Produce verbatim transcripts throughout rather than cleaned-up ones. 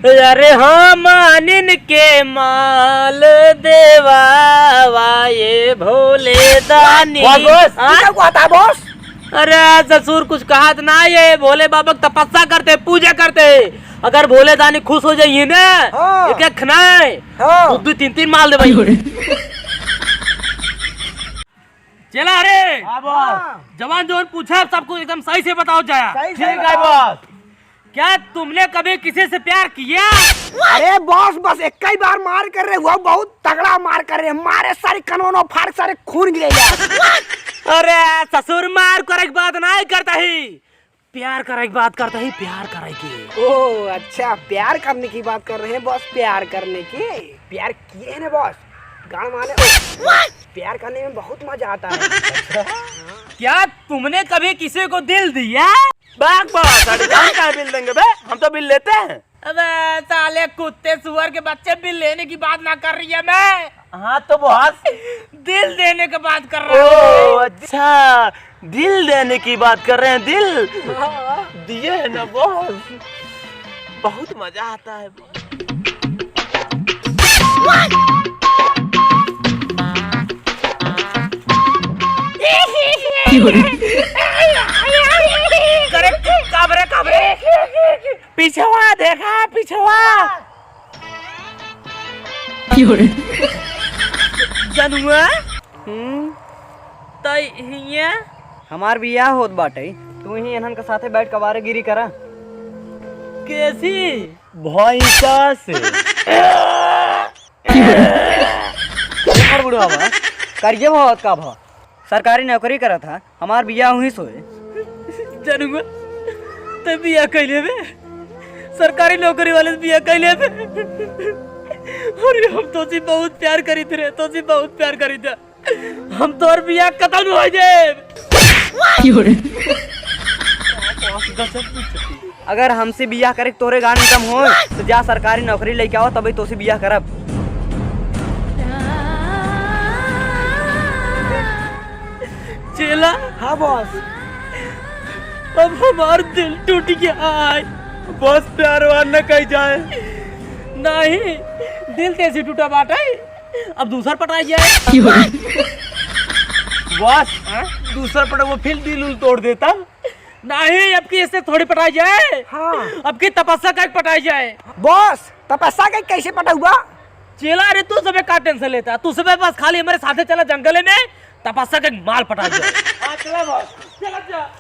अरे हमनिन के माल देवावा ये भोले दानी। बस, बस। हाँ? ई का कहता है, बस? अरे ससुर, कुछ कहत ना, ये भोले बाबा की तपस्या करते, पूजा करते। अगर भोले दानी खुश हो जाइए ना, हाँ। एक एक खनाए, हाँ। दो दो तीन तीन माल देवाई। चला रे। हाँ, बस। जवान जवान पूछा, सब कुछ एकदम सही से बताओ जाया। सही से ठीक है, बताओ। बस। क्या तुमने कभी किसी से प्यार किया? अरे बॉस, बस एक ही बार मार कर रहे, वो बहुत तगड़ा मार कर रहे, मारे सारे कनोनो फाड़, सारे खून गिरे यार। अरे ससुर, मार करे की बात नहीं करता ही, प्यार करे की बात करता ही, प्यार करे की। ओ अच्छा, प्यार करने की बात कर रहे हैं बॉस, प्यार करने की। प्यार किए हैं ना बॉस, गाड़ मारे। ओ, प्यार करने में बहुत मजा आता है। क्या तुमने कभी किसी को दिल दिया? बाग बा, साढ़े चार का बिल देंगे बे, हम तो बिल लेते हैं। अबे साले कुत्ते सुअर के बच्चे, बिल लेने की बात ना कर रही है मैं। हाँ तो बॉस। दिल देने की बात कर रहा हूँ। ओ अच्छा, दिल देने की बात कर रहे हैं, दिल। हाँ। दिए है ना बॉस, बहुत मजा आता है बॉस। करे, काबरे, काबरे। पिछवा देखा, पिछवा। जनुआ? हम्म? तै हियाँ? हमार बियाह होत बाटे, तू ही इन्हन के साथे बैठ कबारे गिरी करा। कैसी? भैंसा से। हमार बुढ़वा बा। करिए बहुत का भा। सरकारी नौकरी करत हा, हमार बियाह हुई सोए। जनुआ, ते बियाह कैले बे? सरकारी नौकरी वाले से बियाह कैले बे? अरे हम तोसी बहुत प्यार करी थे रे, तोसी बहुत प्यार करी था। हम तोर बियाह कतल हो जाए। अगर हमसे बियाह करे के तोरे गान कम हो, तो जा सरकारी नौकरी लेके आओ, तभी तोसे बियाह करब। चेला। हाँ बॉस। अब हमार दिल टूट गया है। बॉस, प्यार वार न कही जाए। नहीं, दिल कैसे टूटा बाटे? अब दूसर पटाई जाए। बॉस, हाँ? दूसर पटा वो फिर दिल उल तोड़ देता। नहीं, अब की इससे थोड़ी पटाई जाए। हाँ। अब की तपस्या करके पटाई जाए। बॉस, तपस्या करके कैसे पटउबा? चेला रे, तू सबे का tension लेता? तू सबे बस खाली हमारे साथे चला जंगल में, तपस्या करके माल पटाई जाए। हाँ, चला बॉस। चला जा।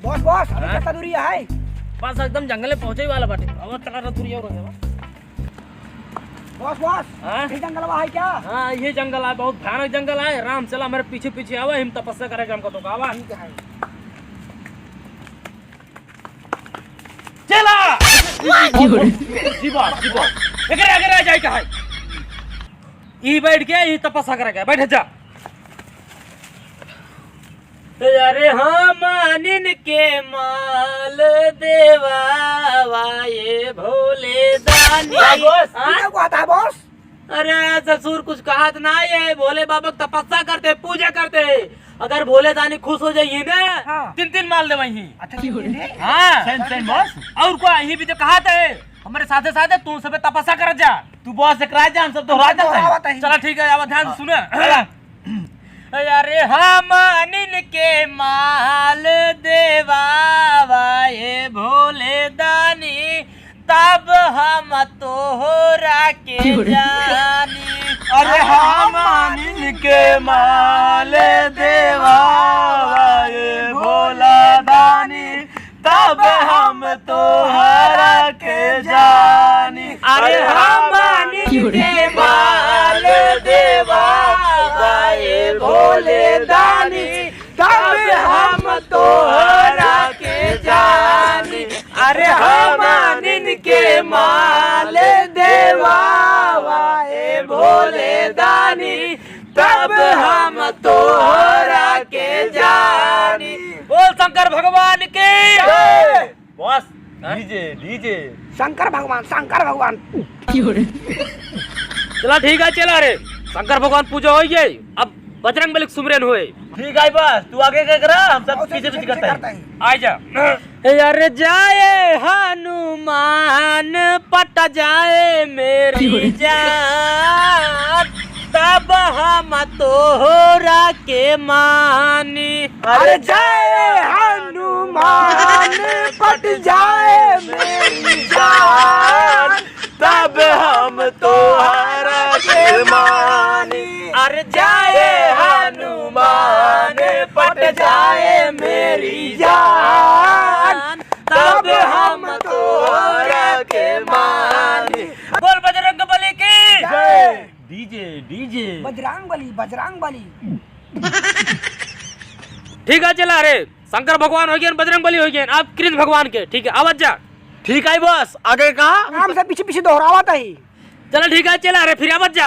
बॉस, बॉस, अभी हाँ? कितना दूरी है? बस एकदम जंगल में पहुँचे वाला बाटे। अब तोरा दूरी और हो जावा। बॉस, बॉस, हाँ? ये जंगलवा है क्या? हाँ, ये जंगल है, बहुत भयानक जंगल है। आराम से ला, मेरे पीछे पीछे आवा, हम तपस्या करेगा हमको तो आवा। ठीक है। चला। जीवा, जीवा। एकरे आगे रह जाए का है? ई बैठ के, ई तपस्या करेगा, बैठ जा। अरे हमनिन के माल देवावा ये भोले दानी। हाँ, बॉस। हाँ? ई का कहता है, बॉस? अरे ससुर, कुछ कहत ना, ये भोले बाबा की तपस्या करते, पूजा करते। अगर भोले दानी खुश हो जाइए ना, हाँ। तीन तीन माल देवाई। अच्छा, ठीक है। हाँ। सही, सही, बॉस। और को यही भी तो कहत है, हमारे साथे साथे तू सबे तपस्या कर जा। तू बॉस से करा जा, हम सब तो हम सब राजा तो हैं। रावत हैं। चला ठीक है, अब ध्यान से हाँ। सुना। चला। अरे हमनिन के माल देवावा ये भोले दानी, तब हम तोहरा के क्यों रे? जानी। अरे हमनिन के माल देवावा ये भोला दानी, तब हम तोहरा के जानी। अरे हमनिन के माल देवावा ये भोले दानी, तब हम तोहरा के जानी। अरे हमनिन के माल देवावा ए भोले दानी, तब हम तोहरा के जानी। बोल शंकर भगवान की। जय। बॉस, हाँ? DJ, DJ. शंकर भगवान, शंकर भगवान। चला ठीक है, चला रे, शंकर भगवान पूजा होइ गई, अब बजरंग बली के सुमिरन होए। ठीक है बस, तू आगे के करा, हम सब पीछे पीछे करता है। आ जा। अरे जाए हनुमान पट जाए मेरी जान, तब हम तोहरा के मानी। अरे जय हनुमान पट जाए मेरी जान, तब हम तोहरा के मानी। अरे जय हनुमान पट जाए मेरी जान, तब हम तोहरा के मानी। बोल बजरंग बली की जय। DJ, DJ. बजरंग बली, बजरंग बली। ठीक है, चला रे, शंकर भगवान होइ गए, बजरंग बली होइ गए, अब कृष्ण भगवान के, ठीक है, आवत जा। ठीक है बस, आगे कहा? हम सब पीछे पीछे दोहरावत ही। चला ठीक है, चला रे, फिर आवत जा।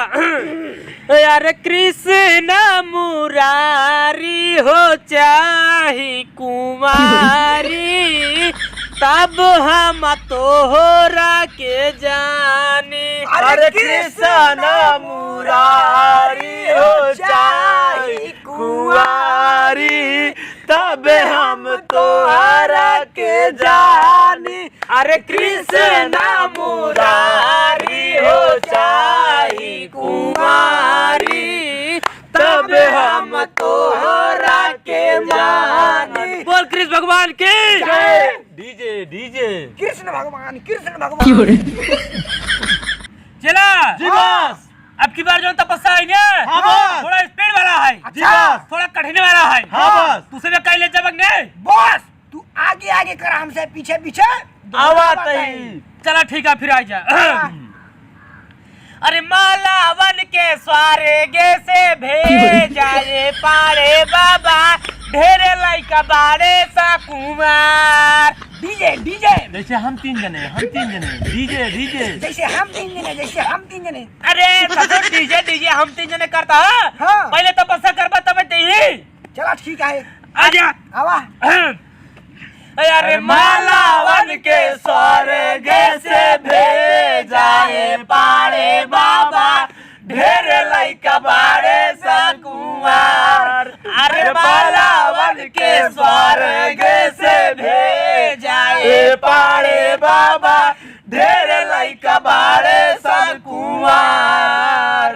अरे कृष्ण मुरारी हो चाहे कुमारी, तब हम तोहरा के जानी। अरे कृष्ण मुरारी हो चाहे कुंवारी, तब हम तोहरा के जानी। अरे कृष्ण मुरारी हो चाहे कुंवारी, तब हम तोहरा के जानी। बोल कृष्ण भगवान की जय। DJ, DJ. कृष्ण भगवान, कृष्ण भगवान। चला। जी बस। अब की बार जो तपस्या है ना, हाँ बस। थोड़ा स्पीड वाला है। अच्छा। जी बस। थोड़ा कठिन वाला है। हाँ बस। तुसे भी कहीं ले जाबक नहीं। बस, तू आगे आगे कर, हमसे पीछे पीछे। आवा तई। चला ठीक है, फिर आ जा। हाँ। अरे मालावन के स्वर्ग से भेजा ये पाड़े बाबा, ढेर लइका बाड़े सा कुमार। DJ, DJ. जैसे हम तीन जने, हम तीन जने। DJ, DJ. जैसे हम तीन जने, जैसे हम तीन जने। अरे ससुर, डीजे, डीजे हम तीन जने करता है। हाँ। पहले तपस्या करबा तब ते ही। चला ठीक है। आ जा। आवा। अरे मालावन के स्वर्ग से भेजा ये पाड़े बाबा, ढेर लइका बाड़े सा कुंवार। अरे मालावन के स्वर्ग से भेजा ये पाड़े बाबा, ढेर लइका बाड़े सा कुंवार।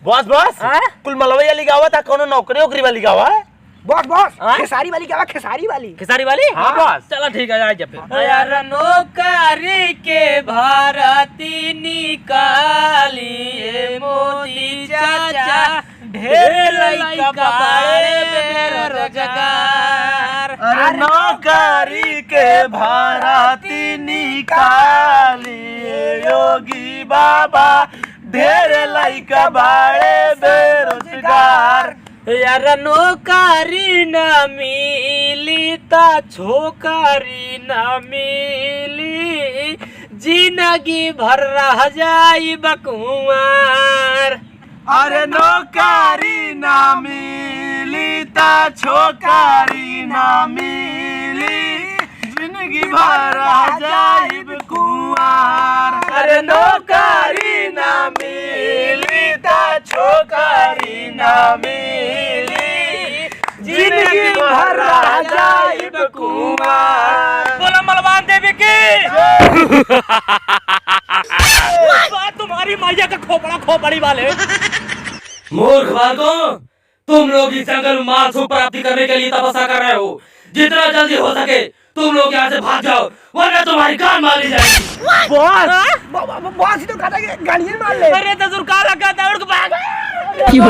बस, बस। हाँ? कुल मलवई वाली गावा था, कौनो नौकरी ओकरी वाली गावा है? बस, बस। हाँ? खेसारी वाली गावा, खेसारी वाली। खेसारी वाली? हाँ, हाँ। बस। चला ठीक है, आ जा फिर। यार नौकरी के भरती निकालिए मोदी चाचा, ढेर लइका बाड़े बेरोजगार। अरे नौकरी के भरती निकालिए योगी बाबा, ढेर लइका बाड़े बेरोजगार। यार नौकरी ना मिली ता छोकरी ना मिली, जिंदगी भर रह जाइब कुंवार। अरे नौकरी ना मिली ता छोकरी ना मिली, जिंदगी भर रह जाइब कुंवार। अरे नौकरी ना मिली ता छोकरी ना मिली, जिंदगी भर रह जाइब कुंवार। बोला मलवान देवी की। बात तुम्हारी मैया का खोपड़ा खोपड़ी वाले। मूर्ख बालकों, तुम लोग इस जंगल में माल सुख प्राप्ति करने के लिए तपस्या कर रहे हो। जितना जल्दी हो सके तुम लोग यहाँ से भाग जाओ, वरना तुम्हारी कान मार ली जाएगी। बॉस, हाँ? ब-, ब-, ब-, बॉस ही तो कहता है कि गाड़ियाँ मार ले। अरे ससुर, का लगा था, उड़ के भाग। क्यों?